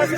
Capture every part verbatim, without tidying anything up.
ཆོས་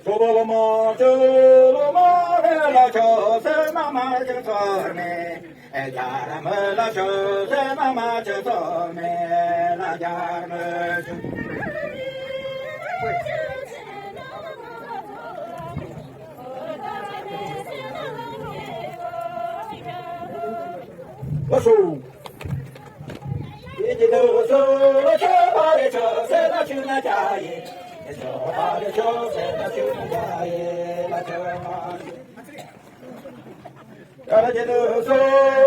པ་བླ་མ་ཆོས་བླ་མ་རེ་ལ་ཆོས་སེ་ན་མ་ཆོས་ཚོར་མེད། ཨེ་རྒྱ་ར་མི་ལ་ཆོས་སེ་ན་མ་ཆོས་ཚོར་མེད་ལ་རྒྱ་མི་ཆོས། ཨ་སོ། ཡེ་ཇི་དུ་སོ་ལོ་ཆོས་པ་རེ་ཆོས་སེ་ན་ཆོས་ན་ཅ་ཡེ། ཆོས་པ་རེ་ཆོས་སེ་ན་ཆོས་ན་ཅ་ཡེ་ལ་ཆོས་མ་ཆོས། ཡ་ཇི་དུ་སོ་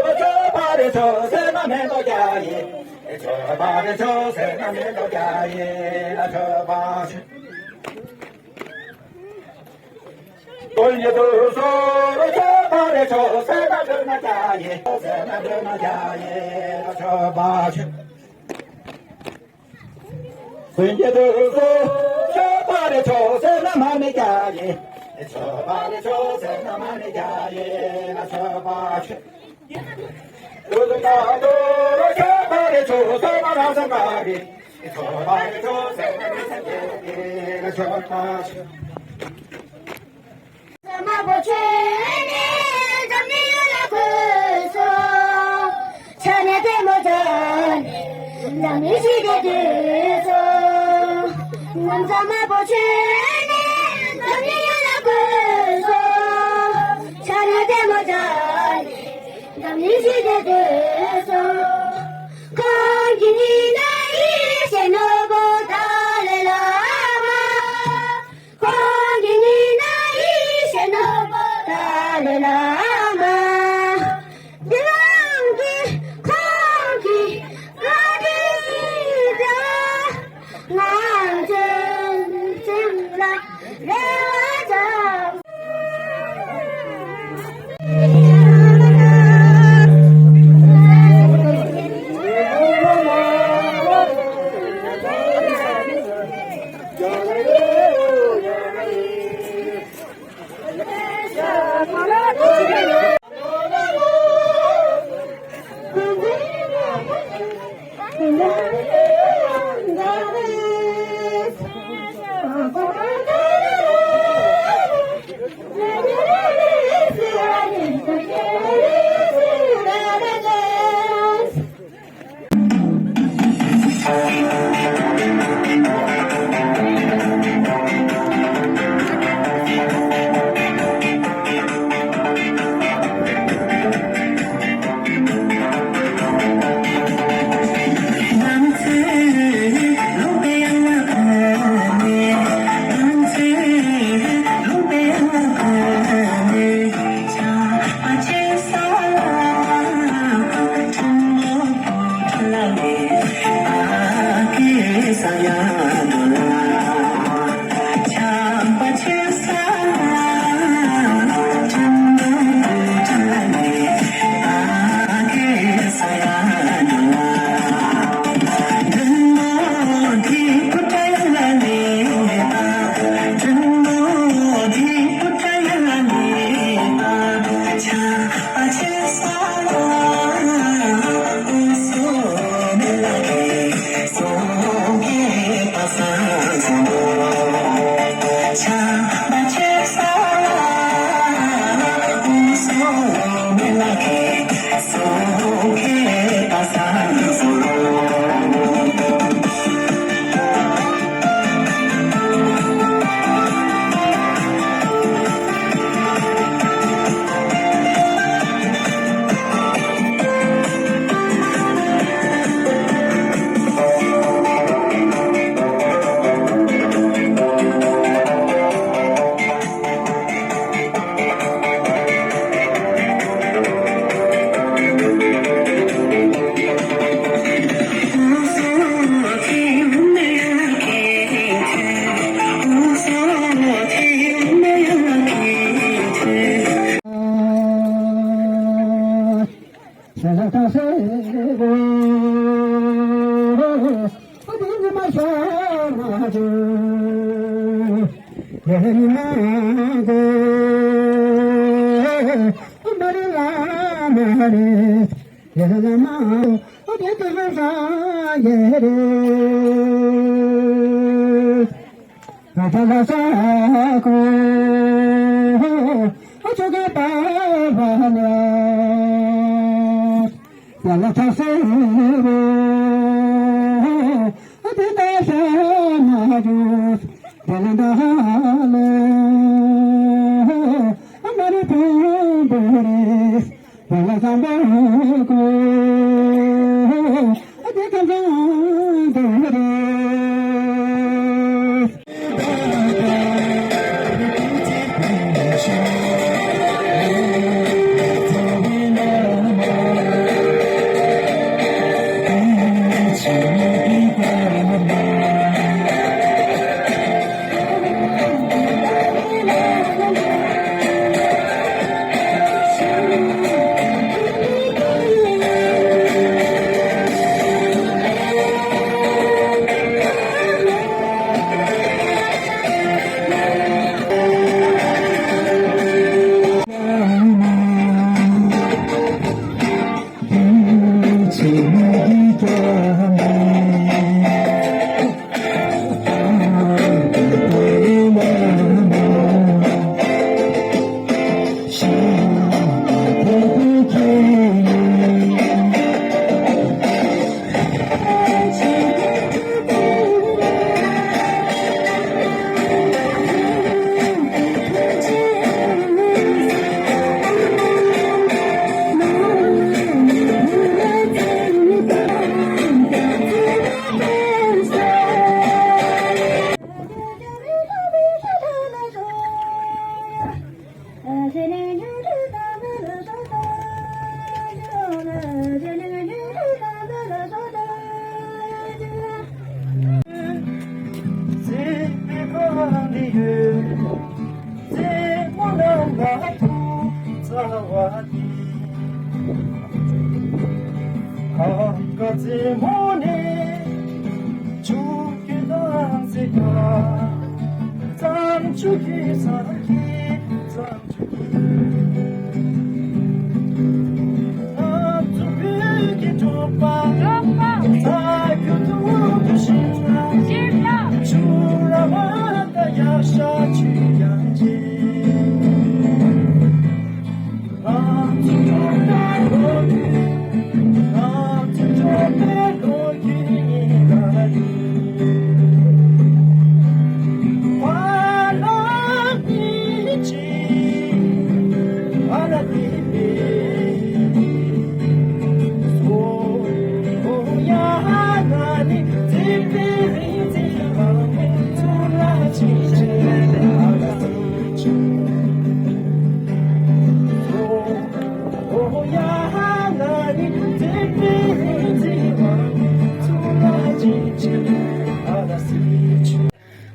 ལོ་ཆོས་པ་རེ་ཆོས་སེ་ན་མེ་ཏོ་ཅ་ཡེ། ཆོས་པ་རེ་ཆོས་སེ་ན་མེ་ཏོ་ཅ་ཡེ་ལ་ཆོས་མ་ཆོས། ཀུན་གྱི་དུ་སོ་ཆོས་པ་རེ་ཆོས་སེ་ན་དྲི་མ་བྱ་ཡི། སེ་ན་དྲི་མ་བྱ་ཡི་ལ་ཆོས་པ་ཆོས། ཀུན་གྱི་དུ་སོ་ཆོས་པ་རེ་ཆོས་སེ་ན་མ་ནི་བྱ་ཡི། ཆོས་པ་རེ་ཆོས་སེ་ན་མ་ནི་བྱ་ཡི་ལ་ཆོས་པ་ཆོས། འཛམ་གླིང་ཞི་བདེ་འདོད་གསུམ། ཁོང་གི་ཉི་ཟླ་ཡི་ཞལ་ནོར་བུ་ཏཱ་ལའི་བླ་མ། ཁོང་གི་ཉི་ཟླ་ཡི་ཞལ་ནོར་བུ་ཏཱ་ལའི་བླ་མ། འདི་རང་གི་ཁོང་གི་བཀའ་དྲིན་ཞིག་ལ། ང་ཚོའི་སེམས་ལ་རེ་བ་བཅངས།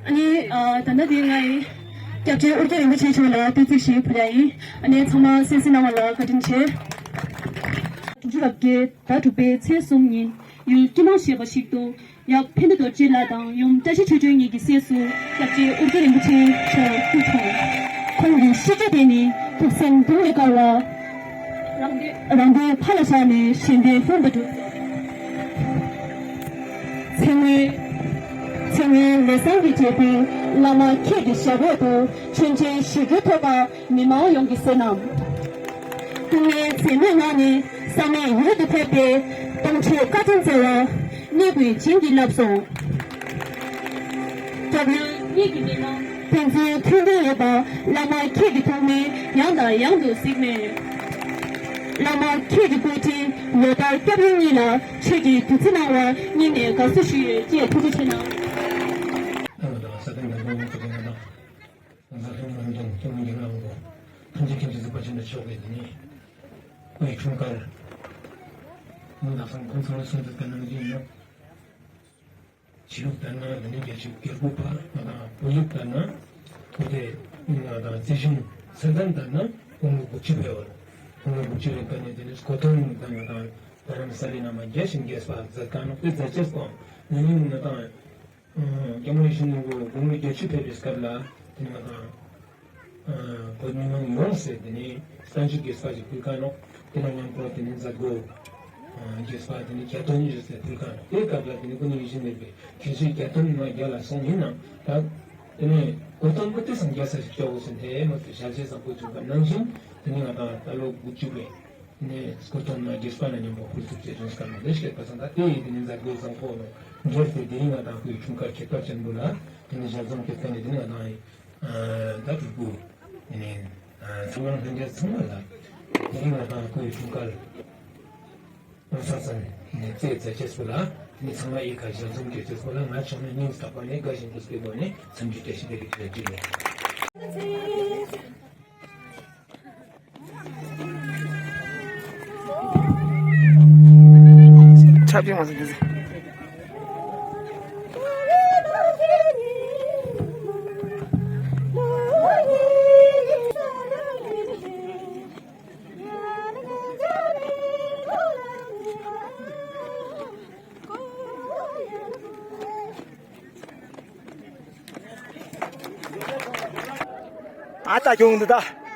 ཨ་ནི་ཨ། ད་ལྟ་དེ་ང་ཡི་སྐྱབས་རྗེ་ཨོ་རྒྱན་རིན་པོ་ཆེ་མཆོག་ལ་བསྟོད་ཚིག་ཞིག་ཕུལ་ཡ་ཡིན། ཨ་ནི་ཚང་མ་གསན་གཟིགས་གནང་བ་ལ་བཀའ་དྲིན་ཆེ། དྲུག་ཅུ་རེ་བརྒྱད་ཟླ་དྲུག་པའི་ཚེས་གསུམ་ཉིན་ཡུལ་ཀྱི་མང་ཞེས་པ་ཞིག་ཏུ་ཡབ་ཕན་བདེ་རྡོ་རྗེ་ལགས་དང་ཡུམ་བཀྲ་ཤིས་ཆོས་སྒྲོན་གཉིས་ཀྱི་སྲས་སུ་སྐྱབས་རྗེ་ཨོ་རྒྱན་རིན་པོ་ཆེ་མཆོག་སྐུ་འཁྲུངས། ཁོང་གི་ཤེས་བྱ་དེ་ནི་ཐུགས་སེམས་གདུང་བས་དཀར་བ། རང་དོན་རང་དོན་ཕར་ལ་བཞག་ནས་གཞན་དོན་ལྷུན་པར་གྲུབ། ཚེ་སྔོན། ཚེ་སྔོན་ལས་བཟང་གི་རྗེ་དཔོན་བླ་མ་ཁྱེད་ཀྱི་ཞབས་འོག་ཏུ་མཆོད་མཇལ་ཞུ་རྒྱུའི་ཐོག་མར་མི་མང་ཡོངས་ཀྱི་བསོད་ནམས། སྐུ་ངལ་འཛེམས་མེད་ངང་ནས་བསམ་ཡས་ཡུལ་དུ་ཕེབས་ཏེ་སྟོང་མཆོད་བཀའ་དྲིན་སྩལ་བ་སྙིང་གི་བྱིན་གྱིས་བརླབས་སོ། སྐྱབས་མགོན་གཉིས་ཀྱི་མི་ལ་ཕན་ཚུན་མཐུན་གྲོགས་ཡོད་པ་བླ་མ་ཁྱེད་ཀྱི་ཐུགས་སྨོན་ཡང་དང་ཡང་དུ་གཟིགས་མོད། བླ་མ་ཁྱེད་ཀྱི་སྐུ་དྲིན་ལོ་ལྟར་སྐྱབས་མགོན་གཉིས་ལ་ཆོས་ཀྱི་བདུད་རྩི་གནང་བར་སྙིང་ནས་དགའ་བསུ་ཞུ་ཡོད་ཅེས་ཐུགས་རྗེ་ཆེ་གནང་། ཏང་དང་ས་སྟེང་དང་མགོན་པོ་ཚོ་དང་། ང་ཚོ་ལྷན་རྒྱས་རྣམས་ཀྱང་སྐྱབས་མགོན་གྱི་ལམ་གོ་ཐམས་ཅད་མཁྱེན་ཅིང་གཟིགས་པ་ཆེན་པོ་མཆོག་གིས་དེ་ནི་དབུའི་འཁྲུངས་སྐར་ནང་ལ་སང་ཁོང་ཚང་ལ་གསུང་ཚུལ་ག་ནང་བཞིན་ཡིན་ནོ། ཕྱི་ལུགས་ལྟར་ན་འདི་ནི་རྒྱལ་སྤྱི་སྒེར་པོ་བར་ང་དང་བོད་ལུགས་ལྟར་ན་བོད་དེ་ང་དང་རྩི་ཤིང་ས་གདན་ལྟར་ན་དགུང་ལོ་དགུ་བཅུ་བའི་བར་དགུང་ལོ་དགུ་བཅུ་རེ་ཀ་ནས་དེ་ནི་སྐོ་ཐོན་ལུགས་ལྟར་ང་དང་རྡ་རམ་ས་ལའི་ནང་མ་རྒྱ་ཞིང་རྒྱས་པ་མཛད་ཀ་ནོ་དཔེ་མཛད་ཅེས་སྐོང་ནི་ནི་ང་དང་སྐྱབས་མགོན་ཡིད་བཞིན་ནོར་བུ་དགུང་ལོ་བརྒྱད་ཅུ་ཕེབས་པའི་སྐབས་ལ་དེ་ནི་ང་དང་བོད་མི་མང་ཡོངས་སུ་དེ་ནི་སངས་རྒྱས་ཀྱི་ས་ཞིག་ཕུལ་ཁ་ནོ་དེ་ལ་མཉམ་པོ་དེ་ནི་མཛད་སྒོ་ རྒྱས་པ་དེ་ནི་བརྒྱ་སྟོང་ཉིས་བརྒྱ་ཕུལ་ཁ་དེའི་སྐབས་ལ་དེ་ནི་སྐུ་ནི་ཡིད་བཞིན་མེད་པའི་ཁྱེད་ཚོས་བརྒྱ་སྟོང་ཉི་མ་བརྒྱ་ལ་སོང་ཡིན་ནམ་ད། དེ་ནས་གོ་སྟངས་པོ་དེ་སངས་རྒྱས་ས་ཞིག་སྐྱོ་བོ་སུ་ནས་མ་ཐུ་ཞལ་ཆད་བཟང་པོ་བྱུང་བ་ནང་བཞིན་དེ་ནི་ང་དང་ད་ལོ་དགུ་བཅུ་པའི་ནས་སྐུ་སྟོང་ན་རྒྱས་པ་ན་མཉམ་པོ་ཧུར་ཐུབ་ཅེས་བྱུང་སྐར་མ་ལས་སྐྱེས་པ་སང་ད་དེ་ཡི་དེ་ནི་མཛད་སྒོའི་བཟང་པོ་ནོ་འབྱོར་ཏེ་དེ་རིང་ང་དང་ཁོའི་འཁྲུངས་སྐར་ཁྱད་པར་ཅན་པོ་ལ་དེ་ནི་ཞལ་འཛོམས་ཀྱི་ཐད་ནས་དེ་ནི་ང་དང་ཡི་ད་གྲུབ་པོ་དེ་ནི་ཚང་མ་ལྷན་རྒྱས་ཚང་མ་ལ་དེ་རིང་ང་དང་ཁོའི་འཁྲུངས་སྐར། ས་ཚང་ནས་རྩེད་རྩེད་ཆེད་སྐོར་ལ་ནི་ཚང་མ་ཡི་ག་ཞལ་འཛོམས་ཀྱི་རྩེད་སྐོར་ལ་ང་ཆོག་ནས་སྙིང་སྟག་པ་ནས་དགའ་ཞིང་སྡུག་པའི་སྒོ་ནས་འཚམས་འདྲི་བཀྲ་ཤིས་བདེ་ལེགས་ཞུ་རྒྱུ་ཡོད། ཆབ་ཡོང་བ་ཟིན་ཟིན། ཨ་ད་གྱོང་འདི་ད།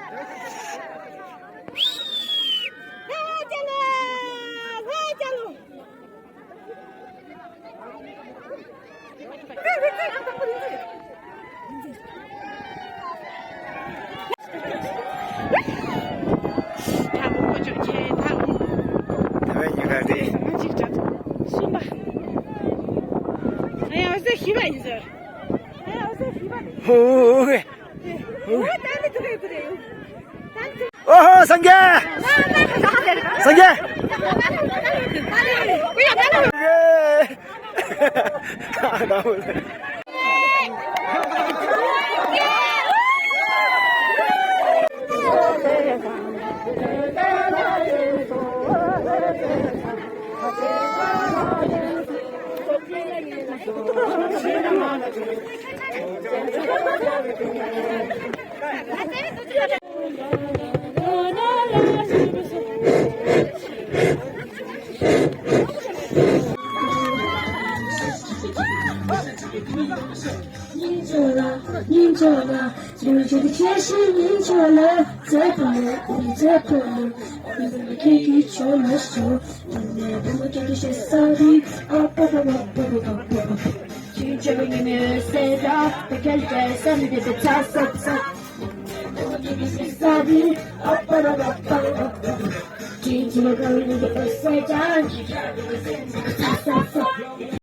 ཧོ། ཨོ་ཧོ། སངས་རྒྱས། སངས་རྒྱས།